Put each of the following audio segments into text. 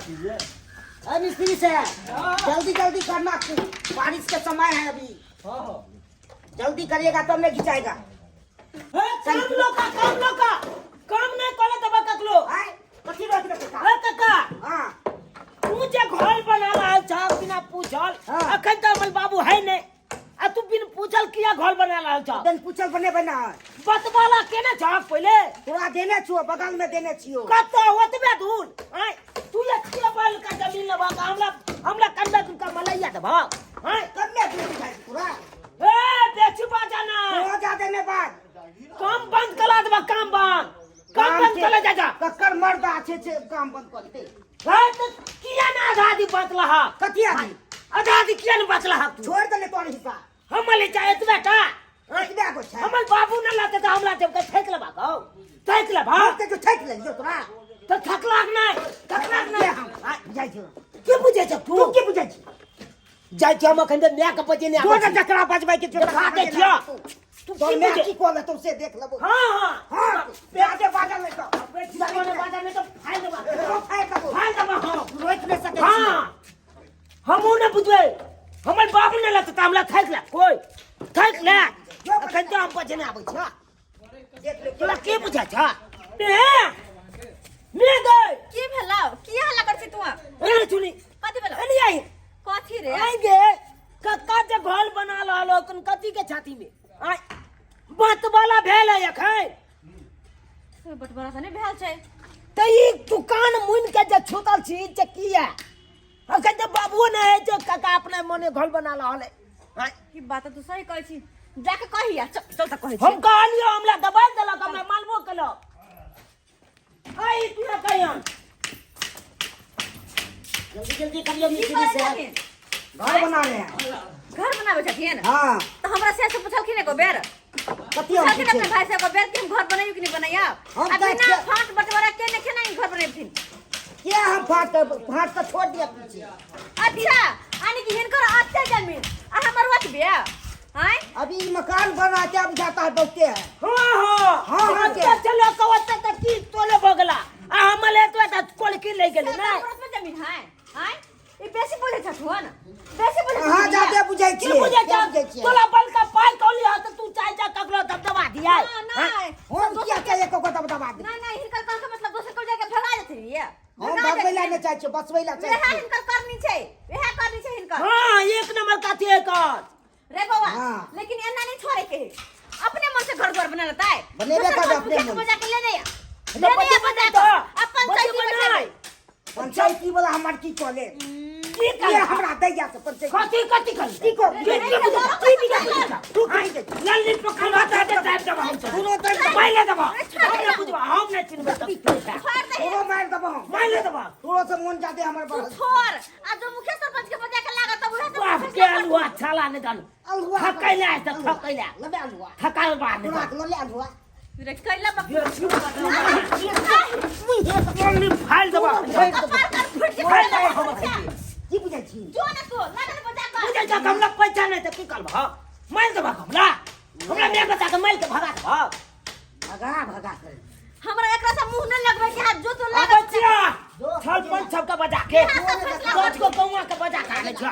कीजिए। अरे मिस्त्री से जल्दी जल्दी करना, बारिश के समय है अभी। हाँ हाँ जल्दी करिएगा तब नहीं घिंचाएगा। हे, काम लोका, काम लोका, काम नहीं करे तब ककलो। आय कथी रोक देते का? हे काका, हाँ। तू जे घर बना रहल छह बिना पूछल, हाँ। अखन तऽ हमर बाबू है नहीं, आ तू बिन पूछल किया घर बना रहल छह? बिन पूछल बने बना बतवाला केने छह पहिले? तोरा देने छियो, बगल में देने छियो। कतौ ओतबे दूर? आय, तू एते बैल का जमीन लेबह तऽ हमरा हमरा कन्ने दूर का मलैया देबह? आय, कन्ने दूर बुझाइ छै तोरा? ए बेचुबा जाना। तोरा जा देने बाद काम बंद करा देबह, काम बंद, काम बंद करा जा जा। कक्कर मर्द छै छै काम बंद कर दे। हे, तऽ किया ने आधा आधी बचलह? कथी आधी? आधा आधी किया ने बचलह तू? छोड़ देले तोर हिस्सा। हम ले चाहे एतबे टा। एतबे गो छै। हमर बाबू न लाते तऽ हमरा देब के ठेक लेबा कहो, ठेक लेबा। के जो ठेक ले जो तोरा। तऽ थकलाक नहि, थकलाक नहि। हम जाइ छियो। की बुझै छ तू? तू की बुझै छी? जाइ छियो हम अखन तऽ माय के बजेने जो आबै ने छी। जकरा बजबै के देखा दै छियो। तू तोर की माय बुझै? की कहले तो से देख लेबो। हाँ हाँ हाँ, बाजे बाजल नहि तऽ। बेटी ने बाजल नहि तऽ फाड़ि देबा। तोरो फाड़ि देबो। फाड़ि देबा हम। रोकि नहि सकै छी। हाँ, हमहूँ नहि बुझबै। हमर बाबू नहि लेतै तऽ हमरा थाकि ले, कोइ थाकि ले। अखन तऽ हम बजेने आबै छी। देख ले। तोरा के बुझै छ? ने ने गै। की भेलौ? की हल्ला करै छी तू? अरे सुनी। कथी भेलौ? अरे आई। कथी रे? आई गे कक्का जे घर बना रहल हो कन कथी के छाती में आय बात वाला भेल है अखन? बटवारा तऽ नहि भेल छै। तऽ ई दुकान मुनि के जे छूतल छी जे किया? अखन तऽ बाबुओ नहि है जे काका अपना मने घर बना रहल है। आँय? ई बात तऽ तू सही कहै छी, जाके कहिया, चल चल तऽ कहै छी। हम कहलियो, हमरा दबाइ देलक, हमरा मालबो केलक। आई तू ना कहियन। जल्दी जल्दी करियो की मिस्त्री करै से। छथिन? घर बना रहे हैं। घर बनाबै छथिन? हाँ। तऽ हमरा से से पुछलखिन एको बेर? कथी हम पुछलखिन अपना पूछे? भाई से एको बेर कि हम घर बनैयौ कि नहि बनैयौ? हम आ तऽ बिना फाँट बटवारा के ने केना ई घर बनेथिन? क्या हम फाट फाट के छोड़ दिया पीछे? अच्छा, यानी कि हिनकर अते जमीन आ हमर ओतबे? आँय? अभी ई मकान बना के अब जाता है बहुते है। हाँ हाँ। हाँ, हाँ, ओते के? चलो कहो ओते तक की तोले भऽ गेला आ हमर एतबे तक कोलकी ले गेलै से ने। तऽ ओतबे जमीन है। आँय? ई बेसी बुझै छथुन, बेसी बुझै अहाँ छथुन। जादे बुझै की छियै। बुझै क्या छ? बुझै छियै? तोला बलका पाइ कौली हत, तू चाहे जा ककरो दबदबा दिया। हाँ, नहि। हम किया चाहिए एको दबदबा दे? नहि नहि, हिनकर कहके मतलब दोसर को जाके भगा देथिन ये। हम भगबै ला नहि चाहै छियै, बसबै ला चाहै वएह छियै। हिनकर करनी छै, वएह करनी छै हिनकर। हाँ, एक नंबर का थे एकर। रे बौआ, हाँ। लेकिन एना नहीं छोड़े के है। अपने मन से घर द्वार बना लेता है। बनेबे दोसर करबै घर अपने मुखिया के मन से। बजा के ले नहीं आ। तो ले नहीं बच्चे आ बजा बनाई के। तो। अपन बच्चे चौकी बनाई। बैठेबै। पंचायती वाला हमर की कहले? की ये कहले? हमरा दैया से पंचायती। कथी कथी कहले? की कहले? की की बुझै? की बुझै? तू की बुझै? लल्ली पकड़ बता दे साहब दबा हम। तोरो दे दबा। माइले दबा। हम नहीं बुझबा, हम नहीं चिन्हबै तब। छोड़ दे। तोरो मारि देबो हम। माइले दबा। तोरो से मन जादे हमर तू बढ़ल। छोड़, आ जो मुखिया सरपंच के बजा के लागत तब उहे से बाप फैसला के कर। अलुआ छाला नहीं दान। अलुआ। थकैला है सब, थकैला। लबे अलुआ। थकाल बा नहीं। तोरा के लले अलुआ। रे कैला बक। लल्ली फाइल दबा। कपार कर फुट के फाइल दबा हम। की बुझै छी? जो ने तो लागत बजा के। बुझै छ हमरा पैसा नहीं त की करब? मारि देबा हमरा। हमरा my बचा के मारि के भगा देबा। भगा भगा कर। हमरा एकरा से मुंह न लगबै के हाथ जो तो अबै लागत। छिया छल पंच सबके बजा के, दस गो कौआ के बजा के आनै छिया,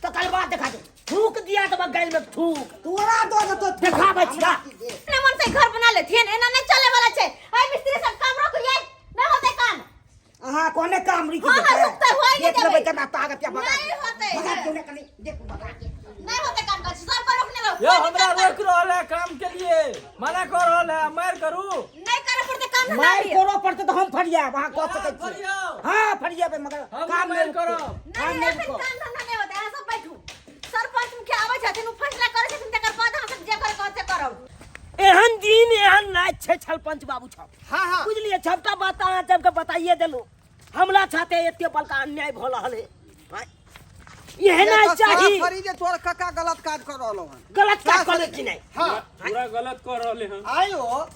तकर बाद देखा दे। थूक दिया देबा गाइल में थूक। तोरा दो देतो। देखाबै छिया। अपने मन से घर बना लेथिन, एना नहीं चले वाला छै। आई मिस्त्री सब काम रोक ये, नहीं होते काम। अहाँ कोने काम रुकि हाँ, हाँ, जेतै? रुकतै, होय नहि देख लेबै देबै। केना ताकत या भगा। नहि होतै। भगा क्यों ने कनी देख भगा के। नहीं होते काम कर, सब पर रोकने रहो। यो हमरा रोक रहल है काम के लिए, मना कर रहल है, मार करू। नहीं करे पड़ते काम धंधा मारि भी। करो पड़तै तऽ हम फरियाब, अहाँ कऽ सकै छी? फरियाउ। हाँ, फरियाबै मगर हम काम मारि नहि रुकतै। करब। काम नहीं नहि एखन रुकत। काम धंधा नहीं होते, अहाँ सब बैठू। सरपंच मुखिया आबै छथिन, ओ फैसला करै छथिन, तकर बाद अहाँ सब जे करे कहत से करब। एहन दिन एहन राति छै छलपंच बाबू छौ। हाँ हाँ। बुझलियै, सबटा बात अहाँ सबके बताइए देलहुँ। हमरा साथे एते बड़का अन्याय भऽ रहल है, एहना ये तो चाही। साफ फरी जे तोर कक्का गलत काज कर रहलो हन। गलत काज करले कि नहीं? हाँ। पूरा गलत कर रहले हन। आयो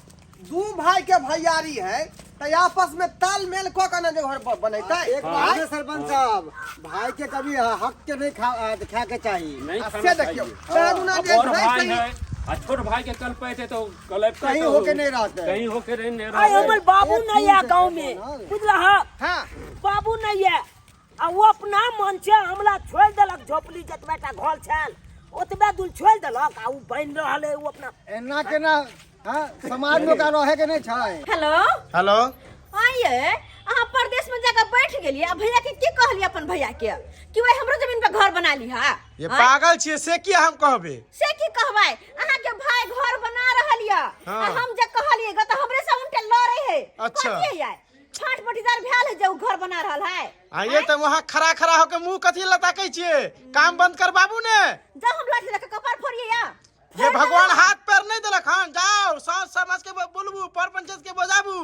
दू भाई के भैयारी है तो आपस में तालमेल क के ना जे घर बनैतै। एक बात है सरपंच साहब, भाई के कभी हक के नहीं खा के चाहिए। नहीं आ खाना से देखियौ चाहिए। चारू ना अब जे और भाई भाई सही है, आ छोट भाई के कल पैते तो कल कहीं होके नहीं रहते। कहीं होके नहीं नहीं आय रहते। हमर बाबू एक नहीं है तीन गांव से में, बनल। बुझला हा? हाँ। बाबू नहीं है आ वो अपना मन से हमरा छोड़ देलक, झोपड़ी जतबे टा घर छल ओतबे दूर छोड़ देलक आ उ बनि रहल है उ अपना। एना केना हाँ समाज में का रहे के नहीं छै। Hello hello. आइए अहाँ परदेश में जाकर बैठ गेलिए आ भैया के की कहलिए अपन भैया के कि वही हमरो जमीन पे घर बना ली हा? ये आँय? पागल छियै से किया हम कहबे? से की कहबै, अहाँ के भाई घर बना रहल या हाँ। आ हम जे कहलिए ग त हमरे से उनटे लड़े है। अच्छा। कथी है फाट पटीदार भेल है जे उ घर बना रहल है। आ ये त वहाँ खड़ा खड़ा होके मुंह कथी लताकै छियै? काम बंद कर बाबू ने। जब हम लाठी लके कपार फोड़िए या। ये भगवान हाथ पैर नहीं देलक हन, जाओ साँझ समाज के बोलबू, पर पंचायत के बजाबू।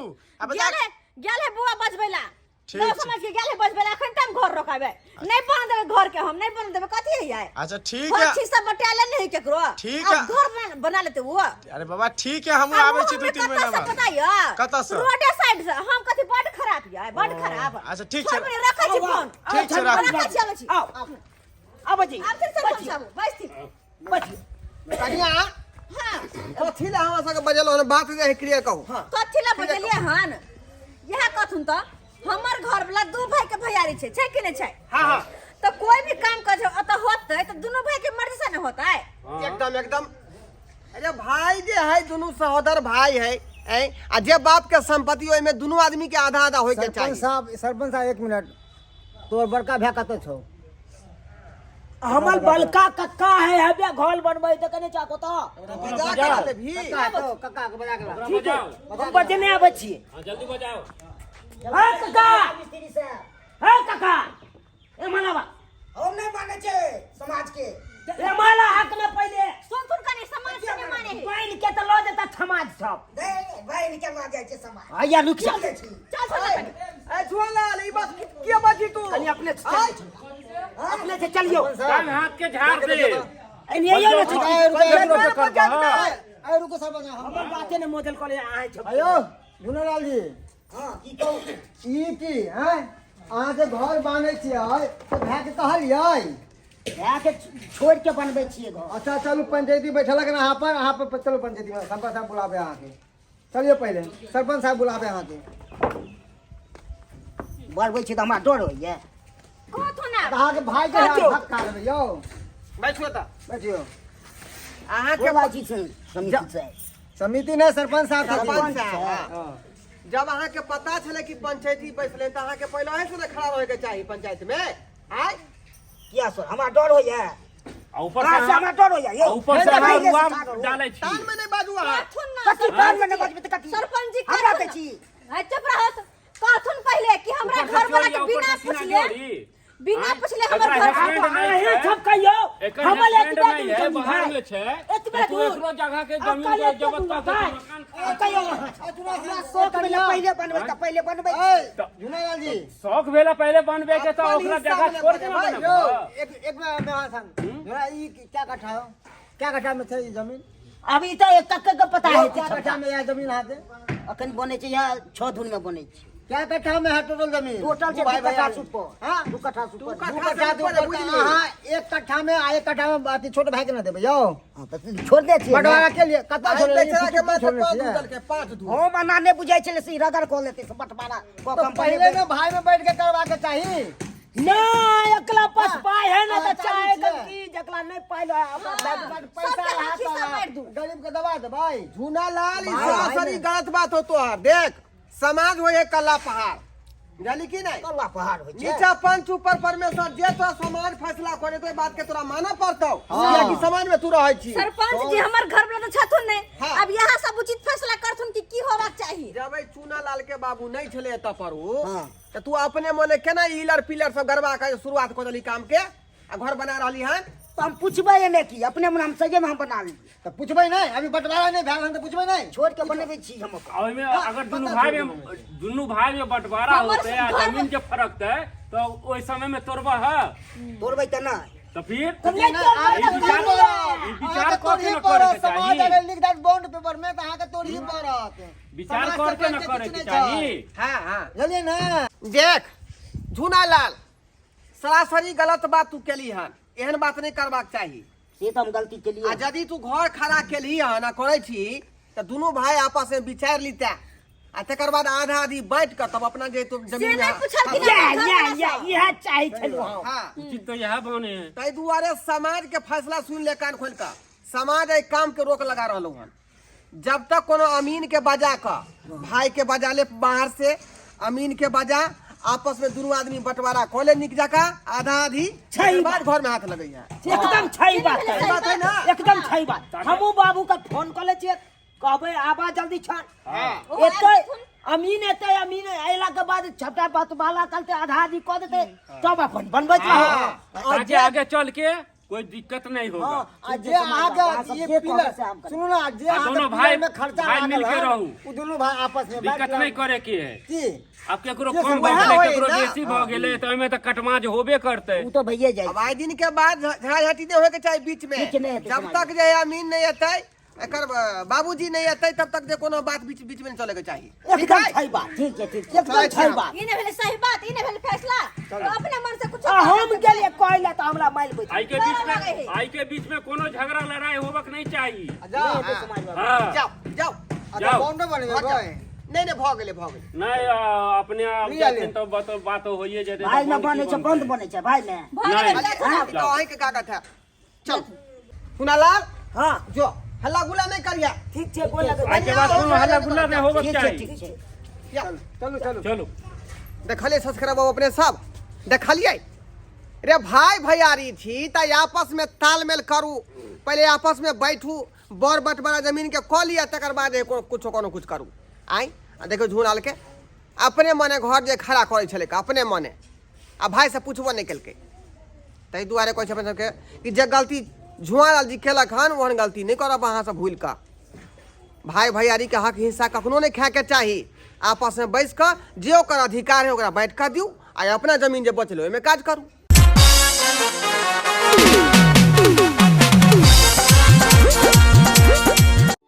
आ बजा गेल है, गेल है बुआ बजबैला। ठीक गाँव छै। समाज के गेल है बजबैला, अखन तक हम घर रोकाबे नहीं बन देबे, घर के हम नहीं बन देबे। कथी है यार? अच्छा ठीक घर है। छी सब बटाले नहीं केकरो। ठीक अब है। घर बना लेते वो। अरे बाबा ठीक है, हम अब आबै वो छी हमरे 2-3 कतऽ महीना से बाद। पता य? कतऽ से? रोडे साइड से। हम कथी बड खराब य, बड खराब। अच्छा, ठीक छै। छोड़ बने, रखै छी फोन। ठीक छै, राखू। रखै छी, आबै छी। आओ, आबै छी। आब सरपंच साहब, बैसथिन। बैठियो। कनिया, हाँ। कथी ला हमरा सबके बजेलो हन? बात जे है क्लियर कहू। कथी ला बजेलियै हन? इएह कहथुन तऽ हमर घर वाला दू भाई के भैयारी छै, छै कि नहि छै? हाँ, हाँ। तऽ कोई भी काम कर ओतऽ होतै तऽ दुनू भाई के मर्जी से ने होतै। एकदम एकदम। अरे भाई जे है दुनू सहोदर भाई है, ऐं, आ जे बाप के संपत्ति ओहिमे दुनू आदमी के आधा आधा होय के सरपंच चाही। साहब, सरपंच साहब एक मिनट, तोर बड़का भाई कतऽ छौ? हमर बड़का कक्का है, हबे घर बनबै तऽ कने चाको तऽ। बजा के ला लेबही। कक्का छौ, कक्का के बजा के ला। ठीक है, बजाओ। हम बजने आबै छियै। हाँ, जल्दी बजाओ। हाँ कक्का, मिस्त्री साहब। हाँ कक्का, ए मनावा। हम नहीं माने छे समाज के। ए माला हक न पहिले। सुन सुन कनी समाज के नहीं माने है। पानि के तऽ लऽ जेता समाज सब। नहीं, भाई निकल आ जाए छे समाज। आया रुक जा। चल छी। चल सुन कनी। ए झुआलाल, ई बात के बाजी तू? कनी अपने से चलियो। अपने से चलियो। कान हाथ के झाड़ दे। एने आइयो ने छोटी। रुको, रुको, रुको, रुको, ए, रुको सरपंच साहब, हमर बाते ने मोदल कले आए छौ। अयो झुनालाल जी। हाँ, की कहू? ई की हैं? अहाँ जे घर बान्है छियै तऽ भाय के कहलियै? भाय के छोड़ के बनबै छियै घर। अच्छा चलू पंचायती बैठलक ने अहाँ पर, अहाँ पर चलू पंचायती में, सरपंच साहब बुलाबे अहाँके। चलियौ पहिले सरपंच साहब बुलाबे अहाँके। बनबै छियै तऽ हमरा डर होइए। कहथुन आब। तऽ अहाँके भाय के कहथिन। हक खा लेबै यौ। बैठियो तऽ। बैठियौ। अहाँके बोला छी समिति से। समिति नहि, सरपंच साहब छथिन। सरपंच साहब, हाँ। हाँ। जब अहाँके पता छलै कि पंचायती बैसलै तऽ अहाँके पहिले अहीं से ने खड़ा रहै के चाही पंचायत में। आय? किया सर, हमरा डर होइए। आ ऊपर कहाँ से से हमरा डर होइए यौ? ऊपर से भाई अहाँ से रुआ ठाढ़ रहू। डालै छी। कान में नहि बाजू अहाँ। कहथुन ना कथी कान में नहि बजबै तऽ कथी? सरपंच जी हमरा कहथुन दै छी। ना। चुप रहत। कहथुन पहिले कि हमरा ऊपर से घर वाला के चोरी, ऊपर बिना से सीना पुछले, जोड़ी। बिना हाँ? पुछले हमर एकरा घर हस्बैंड नहीं अहीं छै। सब कहियौ, एकर हमर हस्बैंड एतबे नहीं दूर है, जमीन बाहर है। में छै। एतबे तऽ तू दूर। एकरो जगह के आ जमीन कल के एते जबत दूर कऽ के भाई। मकान ए, कहियौ अहाँ। हमरा शौक भेलै पहिले बनबै तऽ पहिले बनबै। ए, झुनालाल जी। शौक भेला पहिले बनबे के तऽ अपन ओकरा हिस्सा जगह में छोड़ के बनेबै। ना यौ, बनबै। एक एक मिनट में अहाँ संग। झुना, ई क्या कट्ठा हो? क्या कट्ठा में छै ई जमीन? अभी तऽ एक कक्का के पता है क्या कट्ठा में यह जमीन अहाँके? अखन बनै छै यहाँ 6 धुन में बनै छै। क्या कट्ठा में है टोटल जमीन? टोटल छै दू भाई 2 कट्ठा भैयारी। सुपर। हाँ? 2 कट्ठा सुपर। दू दू कट्ठा कट्ठा से से ऊपर ऊपर बुझि तऽ लियौ। अहाँ 1 कट्ठा में आ 1 कट्ठा में अथी छोट भाई के ना देबै यौ। हाँ, तऽ छोड़ दै छियै। बंटवारा के लिए कतऽ आइ छोड़ने बेचारा के छियै? मात्र छोड़ने 5 छियै? धूर देलकै, 5 धूर। हम एना नहि बुझै छलै से ई रगड़ कऽ लेतै से बंटवारा कऽ तऽ कऽ पहिले ने भाई में बैठ के करवा के चाही। नहीं, एकला पास पाई है ना हाँ, तऽ चाहे चालू छै। की जकला नहीं पाई है अपना हाँ। बट पैसा सबके है हाथ तऽ खिस्सा बाँटि दू। गरीब के दबा देबै। झूनालाल, ई भाई, भाई सरासरी ने। गलत बात हो तोहर। देख समाज हो है कल्ला पहाड़, जानी कि नहीं? कल्ला पहाड़ होइ छै। नीचा पंच ऊपर परमेश्वर, जे तोरा समाज फैसला करे तो बात के तोरा मानऽ पड़तौ, कियाकि समाज में तू रहै छी। सरपंच जी हमर घर वाला तऽ छथुन नहीं। हाँ। अब यहाँ सब उचित फैसला करथुन कि की होबाक चाही। जब ई चूनालाल के बाबू नहीं छले एतऽ पर उ, हाँ। तऽ तू अपने मने केना इलर पिलर सब गड़बा के शुरुआत कऽ देली काम के आ घर बना रहली हन? तऽ हम पुछबै एने की अपने मन हम सजे में हम बना लेलियै। तऽ पुछबै नहि, अभी बंटवारा नहि भेल हन तऽ पुछबै नहि। छोड़ के बनबै छी हम अपन। आ ओहिमे अगर दुनू भाई में बंटवारा हमर होतै आ घर में- जमीन के फरकतै तऽ ओहि समय में तोड़बह है तोड़बै तऽ नहि। तऽ फिर तऽ नहि तोड़बै ई तऽ विचार तोड़बै। ई विचार अहाँके कऽ के तोड़ही न करे पड़त, के समाज चाही। अगर लिख देत बॉन्ड पेपर में तऽ अहाँके तोड़ही पड़त। विचार समाज कर के न सरपंच करे किछु के नहि चाही। छै। हाँ, हाँ। बुझलियै ने? देख झूनालाल, सरासरी गलत बात तू केली हन, एहन बात नहीं करबाक चाही। से तऽ हम गलती आ केलियै। यदि तू घर खड़ा केलही हन आ करै छी तऽ दुनू भाय आपस में विचारि लीते आ तकर बाद आधा आधी बाँटि कऽ तब अपना जे तू से जमीन नहि में पुछलखिन या अपन घर या वाला या सँ। इएह चाही छलहुँ हम। हाँ उचित तऽ इएह बने है। ताहि दुआरे समाज के फैसला सुन ले कान खोल कऽ, समाज एहि काम के रोक लगा रहलहुँ हन। जब तक कोनो अमीन के बजा कऽ, भाई के बजा ले बाहर से, अमीन के बजा आपस में दुनू आदमी बंटवारा कऽ ले निक जकाँ आधा आधी, छै तकर बाद घर में हाथ लगैया। एकदम छै बात। सही बात है ना? एकदम छै बात। हमहूँ बाबू के फोन कऽ लै छियै, कहबै आबा जल्दी छन। ओहो एतै आबि जेथुन। अमीन एतै, अमीन अयला के बाद छटा बात बाला करते आधा आधी कऽ देतै तब अपन बनबैत रहो। ताकि आगे चल के कोई दिक्कत नहीं होगा। हाँ, आ जे अहाँके ये पिलर सुनू ना, जे आ अहाँके दोनों भाई- पिलर में खर्चा भाई लागल मिलके है, रहू। उ दुनू भाई आपस में दिक्कत बाँटि नहीं लेब। करे के है। की अब केकरो ये कम सब भऽ वएह गेलै होय केकरो ना। बेसी भऽ गेलै तऽ ओहिमे तऽ कटमाज होबे करतै। ओ तऽ भइए जाइ। अब आइ दिन के बाद झगड़ा झाटी नहीं होए के चाही बीच में। बीच नहीं हेतै जब समाज तक जे अमीन नहीं एतै, एकर बाबूजी नहीं एतै, तब तक जे कोनो बात बीच बीच में नहीं चले के चाही। एकदम छै बात। ठीक छै, ठीक छै। एकदम छै बात। ई नहि भेलै सही बात, ई नहि भेलै फैसला। तो अपने मन से कुछो आ हम गेलियै कहै लए तऽ हमरा मारि बैठ। आई के डर बीच लगै में है। आई के बीच में कोनो झगड़ा लड़ाई होबक नहीं चाहिए। जा हाँ जाओ जाओ। अच्छा बाउंड्री बनेबै। घर जाओ। नहीं नहीं, भऽ गेलै भऽ गेलै। नहीं अपने आप नहीं जाथिन आले। तो बात बात होइए जेतै। भाई तऽ ने बन्द बनै की छै, बन्द बनतै? बनै छै भाई ने। भऽ गेलै, नहीं। जाथुन आब। ई तऽ अहींके कागज है। चल सुनालाल। हाँ जो हल्ला गुल्ला नहीं करिया। ठीक छै, गोर लगै। आई के बाद कोनो हल्ला गुल्ला नहीं होबक ठीक छै, चाही। ठीक छै। या चलू चलू चलू। देखलियै सब्सक्राइब अपने सब देखलियै रे भाई भैयारी छी तऽ आपस में तालमेल करू, पहिले आपस में बैठू, बड़ बटवारा जमीन के कऽ लिअ, तकर बाद कुछो कोनो कुछ करू। आइ आ देखियौ झूलाल के अपने मने घर जे खड़ा करै छलै अपने मने, आ भाई से पुछबो नहि केलकै। ताहि दुआरे कहै छै अपन सबके कि जे गलती झुआलाल जी केलक हन ओहन गलती नहि करब अहाँ सब भूलि कऽ। भाई भैयारीके हक हिस्सा कखनो नहि खायके चाही। आपसमे बैस कऽ जे ओकर अधिकार है ओकरा बाँटि कऽ दियौ आ अपना जमीन जे बचलै ओहिमे काज करू।